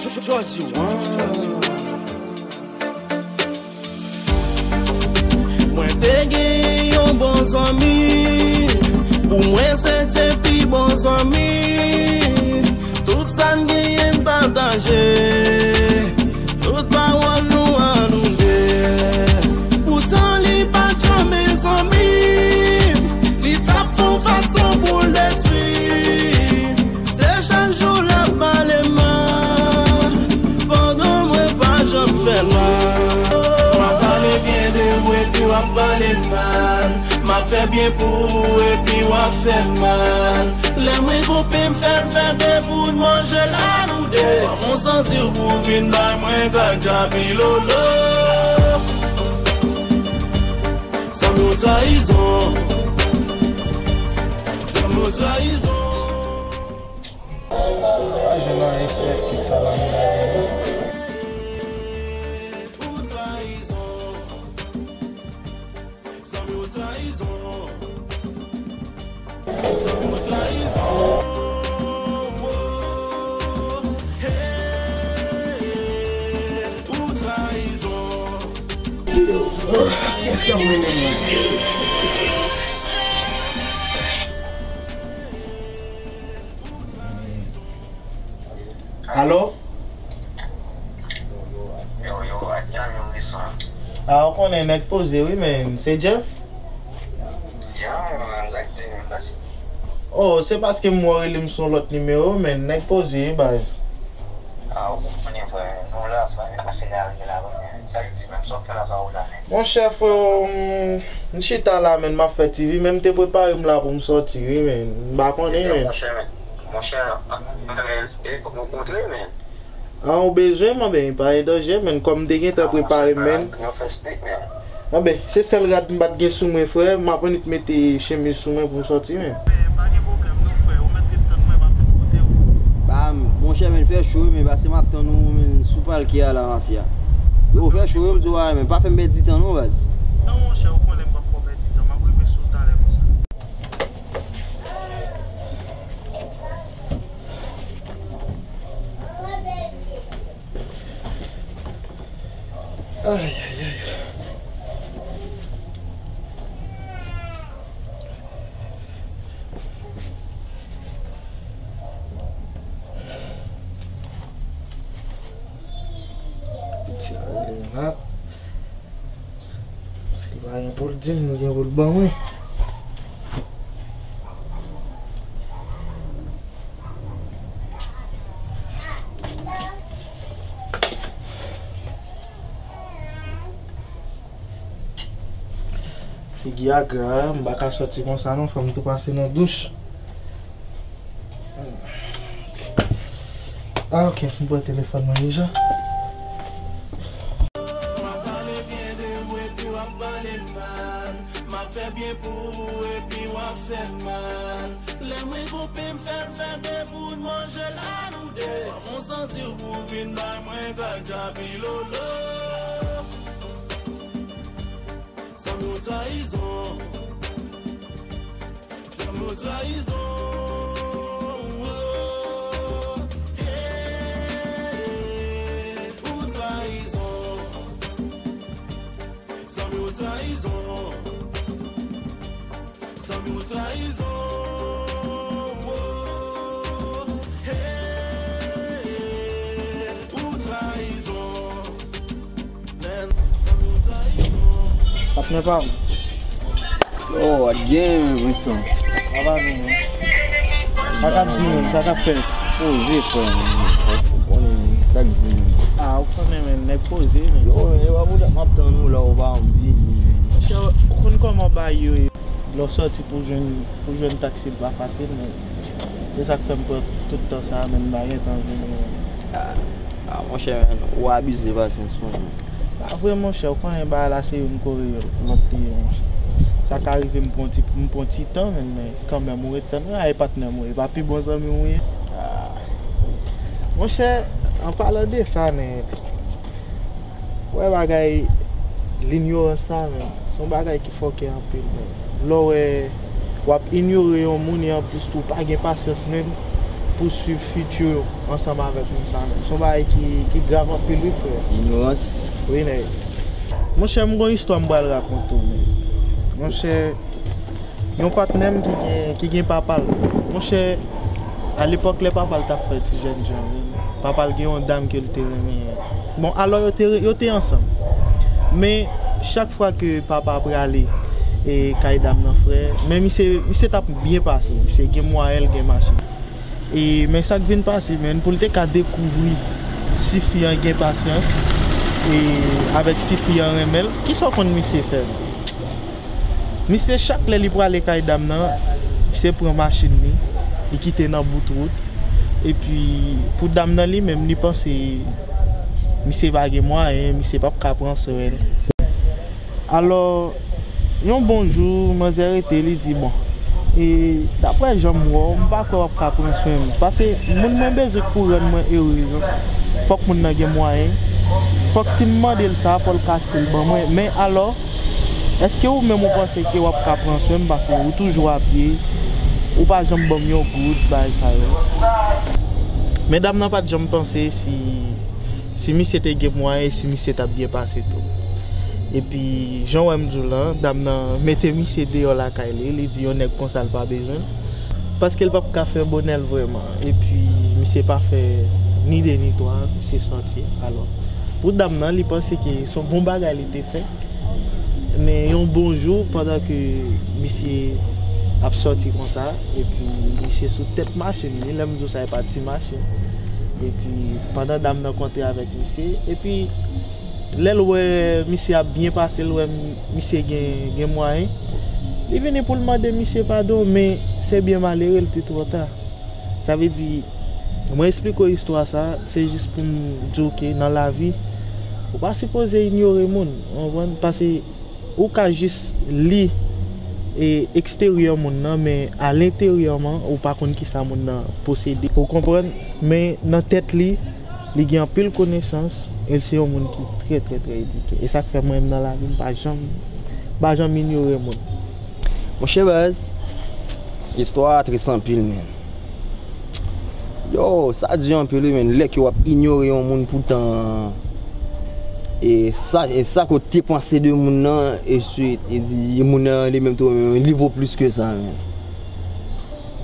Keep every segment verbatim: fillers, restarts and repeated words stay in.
Georgie One. Mwen te gen yon bon zanmi. Pou mwen, se te pi bon zanmi. Tout sa n genyen n pataje. Tout pawòl nou an nou de. Poutan, li pa t janmen zanmi m. Li t ap fè yon fason pou l detwi m. Se chak jou l ap pale mal, pandan mwen pa janm fè l mal. M ap pale byen de ou epi w ap pale m mal. M ap fè byen pou ou epi w ap fè m mal. Lè mwen koupe m fè l fè de pou n manje l a nou de. Kòman w santi w pou w vin bay mwen kaka pilolo? Zanmi w trayizon. Zanmi w trayizon. Pa jwenn anyen sou Netflix la, la, la. Kiyès k ap rele mwen? Alo? Yo, yo, Adyan, yo resan. A, ou konnen nèg poze wi, men se Jeff? Ya, man, sa k di menm, baz? Oh, se paske m wè w rele m sou yon lòt nimewo, men nèg poze wi, baz. A, ou konprann, frè, nou la, frè, men pase la, rive la, men sa k di menm, sa w fè la, pa ou la, men. Monchè, freo, m, m chita la, men m ap fè T V, men m te prepare m la pou m sòti, wi, men. M pa konnen, men. Monchè, men. Monchè, ann, ann, e, fòk nou kontre, men. A, ou bezwen m, anben, pa gen danje, men. Kòm m te gentan prepare m, men. Anben, se sèl rad m pa t gen sou mwen, frè. M ap annik mete chemiz sou mwen pou m sòti, men. Pa gen pwoblèm, non, frè. Ou mèt ret tann mwen, m ap vin kote w. Ba, monchè, men, fè cho, wi, men, pase m ap tann ou, men, sou palke a la, mafya. Yo, fè cho, wi, m di w, men, pa fè m pèdi tan, non, baz. Non, monchè, ou konnen m p ap fè w pèdi tan. M ap rive sou w talè konsa. Ay, ay, ay. Ti a gen la. Si l pa gen pou l di m, li gen pou l ban mwen. Figi a gra, m pa ka sòti konsa non, fò m tou pase nan douch. Ah, ok, m pran telefòn mwen deja. M ap pale byen de ou epi w ap pale m mal. M ap fè byen pou ou epi w ap fè m mal. Lè mwen koupe m fè l fè de pou n manje la nou de. Kòman w santi w pou w vin bay mwen kaka pilolo? Zanmi w trayizon. Zanmi w trayizon. Hey, ou trayizon. Zanmi w trayizon. Zanmi w trayizon. Hey, ou trayizon. Patnè pa m. Yo, w ap gen, Vincent. Sa va byen, men. Sa k ap di, men? Sa k ap fèt? Poze, frè, men. Ou konnen, men. Sa k di, men? Ah, ou konnen, men. Nèg poze, men. Yo, men, e pa pou dat m ap tann ou la, ou pa janm vini, men. Monchè, ou konn kòman bagay yo ye. Lè w sòti pou jwenn, pou jwenn taksi, l pa fasil, men se sa k fè m pran tout tan sa a, men m pa gentan vini, men. Ah, ah, monchè, men, ou abize pasyans mwen, men. Pa vre, monchè, ou konnen bagay la se youn kore lòt li ye, monchè. Sa ka rive m pran ti, m pran ti tan, men, men kanmenm, ou ret tann mwen, ay patnè m ou ye, pa pi bon zanmi m ou ye? Ah. Monchè, an palan de sa, men, Ou wè bagay linyorans sa, men, se yon bagay ki fòkè anpil, men. Lè w wè w ap inyore yon moun, e anplis tou, w pa gen pasyans menm, pouswiv fiti w ansanm avèk moun sa menm. Se yon bagay ki, ki grav anpil wi, frè. Inyorans. Wi, nèg. Monchè, m gon istwa m pral rakonte w, men. Monchè, yon patnè m ki gen, ki gen papa l. Monchè, alepòk, lè papa l t ap fè ti jènjan, wi, papa l gen yon dam ke l te renmen. Bon, alò, yo te re-, yo te ansanm. Men, chak fwa ke papa prale, e, kay dam nan, frè, men misye, misye t ap byen pase. Misye gen mwayen, l gen machin. E, men sa k vin pase, menn, pou l te ka dekouvri si fi an gen pasyans, e, avèk si fi an renmen l, kisa w konn misye fè? Misye, chak lè li prale kay dam nan, misye pran machin li, li kite nan bout wout. Epi, pou dam nan li menm, li panse misye pa gen mwayen, misye p ap ka pran swen l. Alò, yon bon jou, manzè rete, li di, "Bon, e, daprè jan m wè w, m pa kwè w ap ka pran swen m. Paske moun mwen bezwen pou rann mwen erez, fòk moun nan gen mwayen. Fòk si m mande l sa, fò l ka achte l ban mwen. Men alò, èske ou menm ou panse ke w ap ka pran swen m? Paske ou toujou a pye, ou pa janm ban m yon goud, bagay sa yo." Men dam nan pa t janm panse si, si misye te gen mwayen, si misye t ap byen pase tou. Epi, jan w wè m di w lan, dam nan mete misye deyò lakay li, li di yon nèg konsa l pa bezwen l, paske l p ap ka fè bonè l vrèman. Epi, misye pa fè ni de ni twa, misye sòti. Alò, pou dam nan, li panse ke se yon bon bagay li te fè. Men yon bon jou, pandan ke misye ap sòti konsa, epi misye sou tèt machin li, lè m di w sa, e pa ti machin. Epi pandan dam nan kontre avèk misye, epi lè l wè misye ap byen pase, l wè misye gen, gen mwayen, li vini pou l mande misye padon, men se byen malere, l te twò ta. Sa vle di, mwen eksplike w istwa sa, se jis pou m di w ke nan lavi, ou pa sipoze inyore moun, ou konprann? Paske ou ka jis li, e, eksteryè moun nan, men alenteryèman, ou pa konn kisa moun nan posede. Ou konprann? Men nan tèt li, li gen anpil konesans, e l se yon moun ki trè, trè, trè edike. E sa k fè mwen menm nan lavi, m pa janm, m pa janm inyore moun. Monchè baz, istwa a tris anpil, men. Yo, sa di anpil, wi, men. Lè ke w ap inyore yon moun poutan, e sa, e sa ke w te panse de moun nan, e si, e di, moun nan, li menm tou, li vo plis ke sa, men.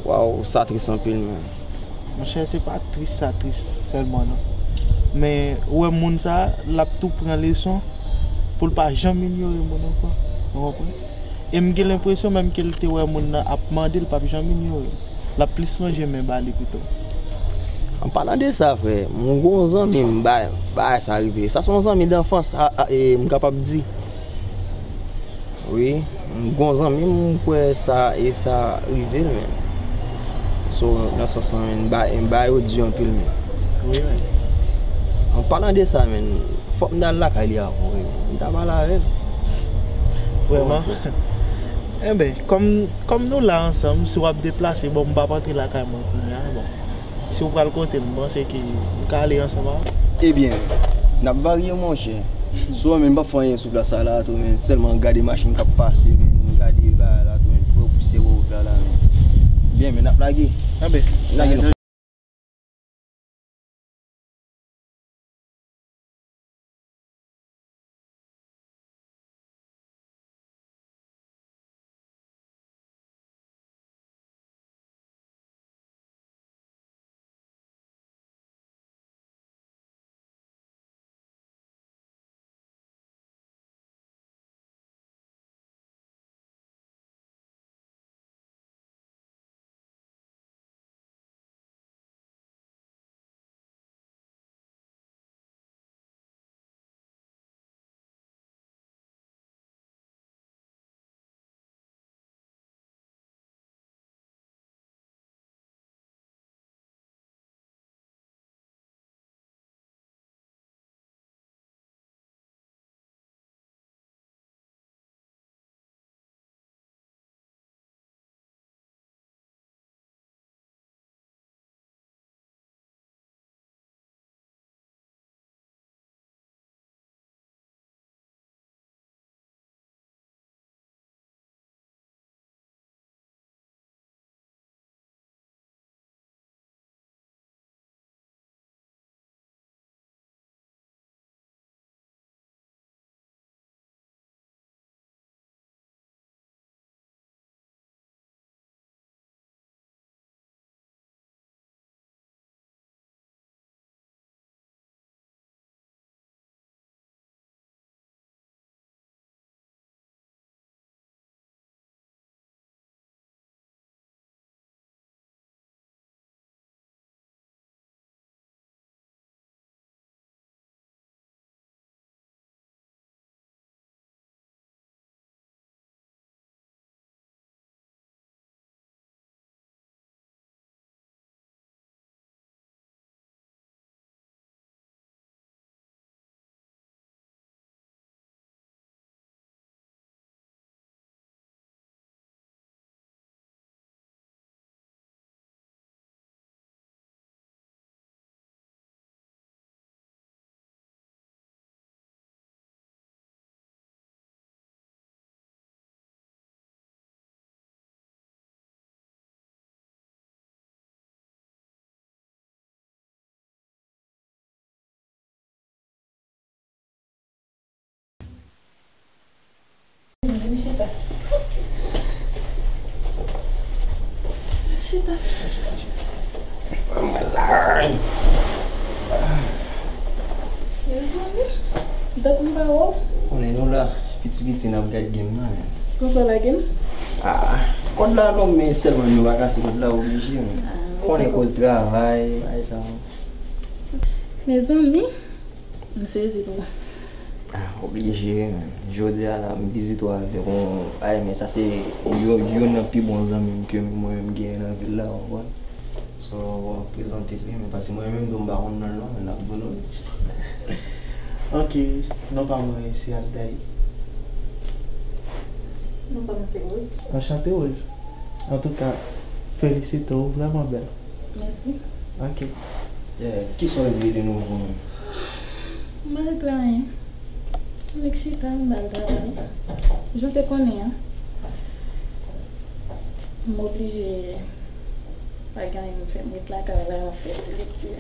Waw, sa tris anpil, men. Monchè, se pa tris sa tris sèlman, non. Men, ou wè moun sa, l ap tou pran leson pou l pa janm inyore moun ankò. Ou konprann? E m gen lenpresyon menm ke l te wè moun nan ap mande, l p ap janm inyore l. L ap plis lonje men ba li pito. An palan de sa, frè, m gon zanmi m, ba, bagay sa rive. Sa se yon zanmi danfans, a, a, e, m kapab di. Wi, m gon zanmi m, m kwè sa, e sa rive l, men. So, nan sans lan, men, ba, ba yo di anpil, men. Wi, men. An palan de sa, men, fòk m ta al lakay li avan, wi. M ta pale avè l. Vrèman? Enben, kòm, kòm nou la ansanm, si w ap deplase, bon, m p ap antre lakay mwen kounye a, bon. Si w pral kote m, m panse ke m ka ale ansanm avè w. Ebyen, n ap varye, monchè. Si w renmen, m p ap fè anyen sou plas sa la tou, men sèlman gade machin k ap pase, men gade bagay la tou, men pou yo pouse wout la la, men. Byen, men n ap lage. Enben, n lage. Donk m pa wè w. Konnen nou la, piti piti n ap gad game nan, men. Konsa w lage m? Ah, kòd la non, men sèlman nou pa kase kòd la, oblije, men. Ah, konnen koz travay, bagay sa. Mezanmi, m sezi tou. Ah, oblije, men. Jodi a la, m vizite w avèk yon, ay, men sa se yon, yon nan pi bon zanmi m ke mwen menm genyen nan vil la, w konprann? So, w ap prezante l, men paske mwen menm tou m pa konn non l non, men l ap di w non. Ok, non pa mwen se Aldaï. Non pa mwen se Rose. Anchante Rose. Antouka, felisite w, ou vrèman bèl. Mèsi. Ok. Yeah, kisa w regle de nouvo menm? M pa regle anyen. Annik chita, m ba l travay. Jan w te konnen an. M oblije pa gen anyen m fè, m ret lakay la, m ap fè ti lekti.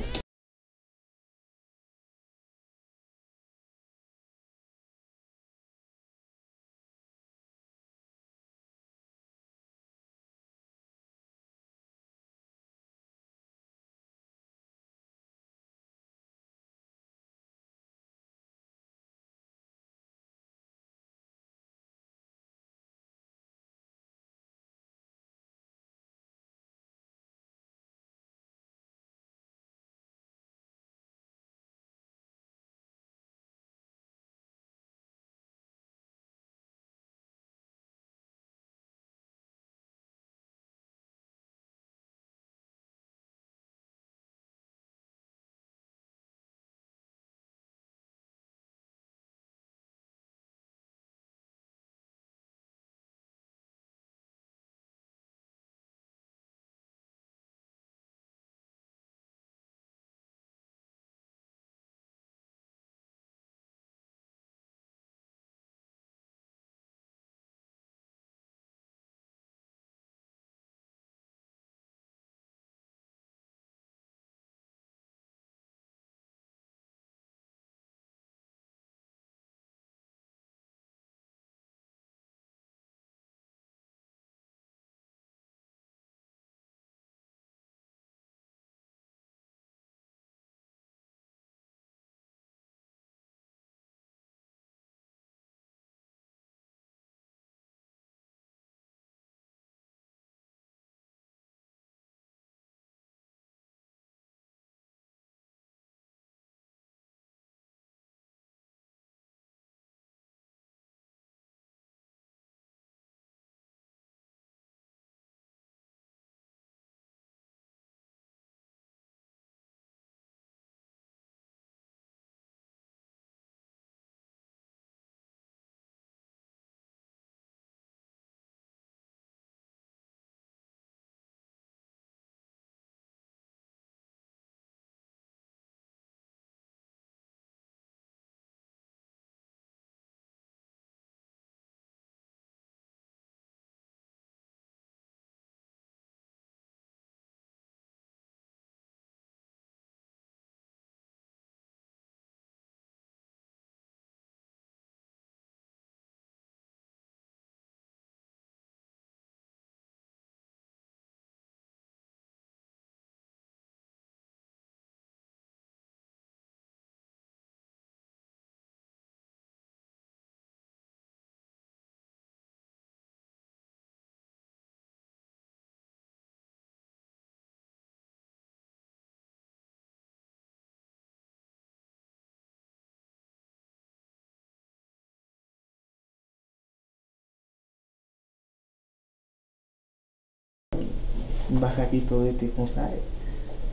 M pa ka kite w rete konsa.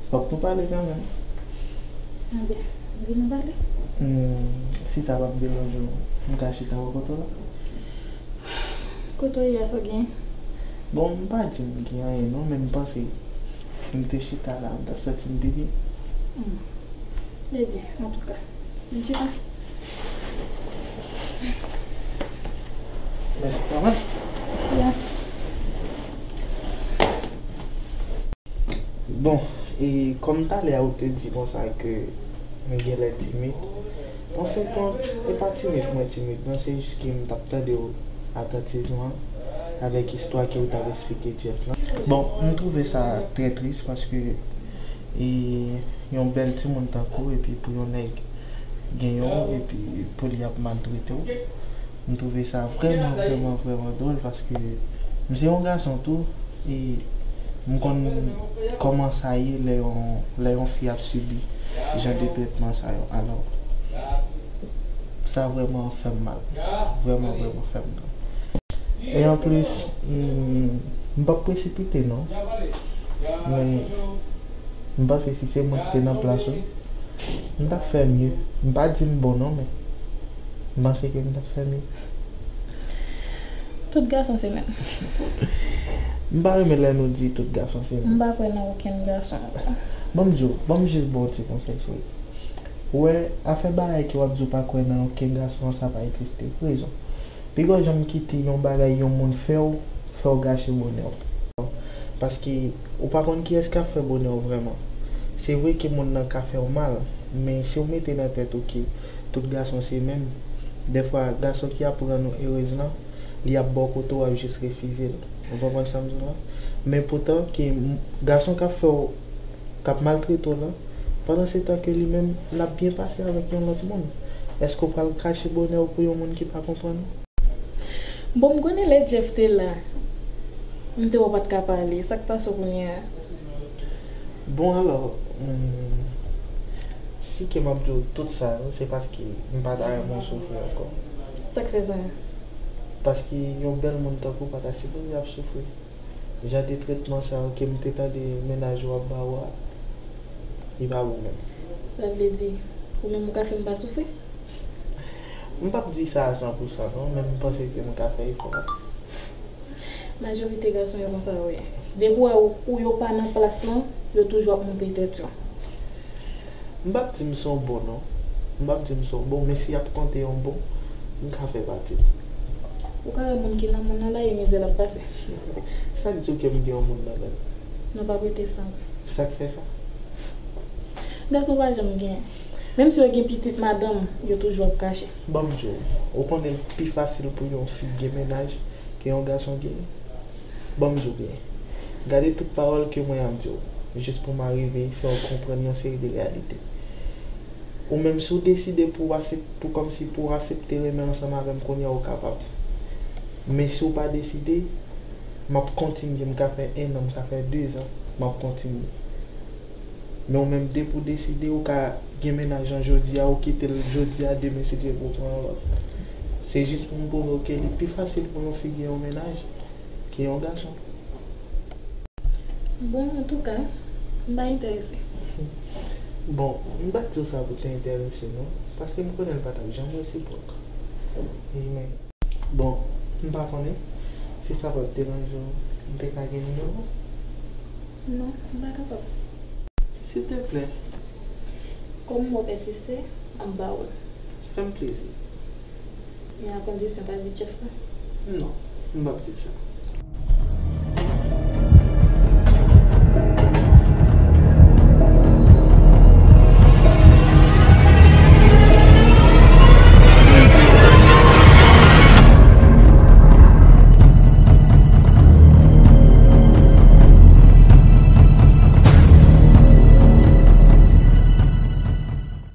Fòk nou pale kanmenm. Anben, vin nou pale. Hmm, si sa p ap deranje w, m ka chita bò kote w la? Kote w ye a, sa w gen? Bon, m pa di m gen anyen non, men m panse si m te chita la, m t ap santi m pi byen. Hmm. Ebyen, antouka, vin chita. Mèsi kanmenm. Ya. Bon, e kòm talè a ou te di konsa ke mwen genlè timid, anfendkont, e pa timid mwen timid, non, se jis ke m t ap tande w atantivman avèk istwa ke w t ap esplike Jeff lan. Bon, m twouve sa trè tris paske e yon bèl timoun tankou w, epi pou yon nèg gen yon, epi pou li ap maltrete w. M twouve sa vrèman, vrèman, vrèman dwòl, paske m se yon gason tou, e m konn kòman sa ye lè yon, lè yon fi ap sibi jan de trètman sa yo. Alò, sa vrèman fè m mal. Vrèman, vrèman fè m mal. E anplis, m, m p ap presipite non. Men, m panse si se mwen ki te nan plas ou, m t ap fè mye. M pa di m bon non, men m panse ke m t ap fè mye. Tout gason se menm. M pa renmen lè nou di tout gason se menm. M pa kwè nan okenn gason ankò. Ban m di w, ban m jis ba w ti konsèy, cheri. Ou wè, afè bagay ke w ap di w pa kwè nan okenn gason an, sa pa egziste. Pou rezon. Piga w janm kite yon bagay yon moun fè w, fè w gache bonè w. Paske ou pa konn kiyès k ap fè bonè w vrèman. Se vre ke moun nan ka fè w mal, men si w mete nan tèt ou ke tout gason se menm, dèfwa gason ki ap rann ou erez lan, li ap bò kote w, w ap jis refize l. Ou konprann sa m di w la? Men poutan ke m, gason k ap fè w, k ap maltrete w lan, pandan se tan ke li menm, l ap byen pase avèk yon lòt moun. Èske w pral kache bonè w pou yon moun ki pa konprann ou? Bon, m konnen lè Jeff te la, m te wè w pa t ka pale. Sa k pase w kounye a? Bon, alò, hmm, si ke m ap di w tout sa yo, se paske m pa ta renmen w soufri ankò. Sa k fè sa? Paske yon bèl moun tankou w pa ta sipoze ap soufri. Jan de trètman sa yo ke m te tande mennaj ou ap ba ou a, li pa bon menm. Sa vle di, ou menm ou ka fè m pa soufri? M p ap di sa a san pou san non, men m panse ke m ka fè efò a. Majorite gason yo konsa yo ye. Depi w wè ou, ou yo pa nan plas lan, yo toujou ap montre tèt yo. M p ap di m se w bon non. M p ap di m se w bon, men si y ap konte yon bon, m ka fè pati l. Ou ka wè moun ki nan mond nan la, e mizè l ap pase. Sa k di w ke m gen yon moun nan men m? Nou pa prete san. Sa k fè sa? Gason pa janm gen. Menm si yo gen pitit madanm, yo toujou ap kache. Ban m di w, ou konnen l pi fasil pou yon fi gen mennaj ke yon gason genyen? Ban m di w byen. Gade tout pawòl ke mwen ap di w, jis pou m arive fè w konprann yon seri de reyalite. Ou menm, si w deside pou w asep-, pou kòmsi pou w asepte renmen ansanm avè m kounye a, ou kapab. Men si w pa deside, m ap kontinye, m ka fè en an, m ka fè de zan, m ap kontinye. Men ou menm, depi w deside, ou ka gen mennaj lan jodi a, ou kite l jodi a, demen, si Dye vle, ou pran yon lòt. Se jis pou m pwouve w ke li pi fasil pou yon fi gen yon mennaj ke yon gason. Bon, antouka, m pa enterese. Bon, m pa t di w sa pou te enterese non, paske m konnen l pa t ap janm resipwòk. E men, bon, m pa konnen si sa p ap deranje w, m te ka gen nimewo w? Non, m pa kapab. Silteplè. Kòm ou pèsiste, m ap ba w l. Fè m plezi. Men a kondisyon pa di Jeff sa. Non, m p ap di l sa.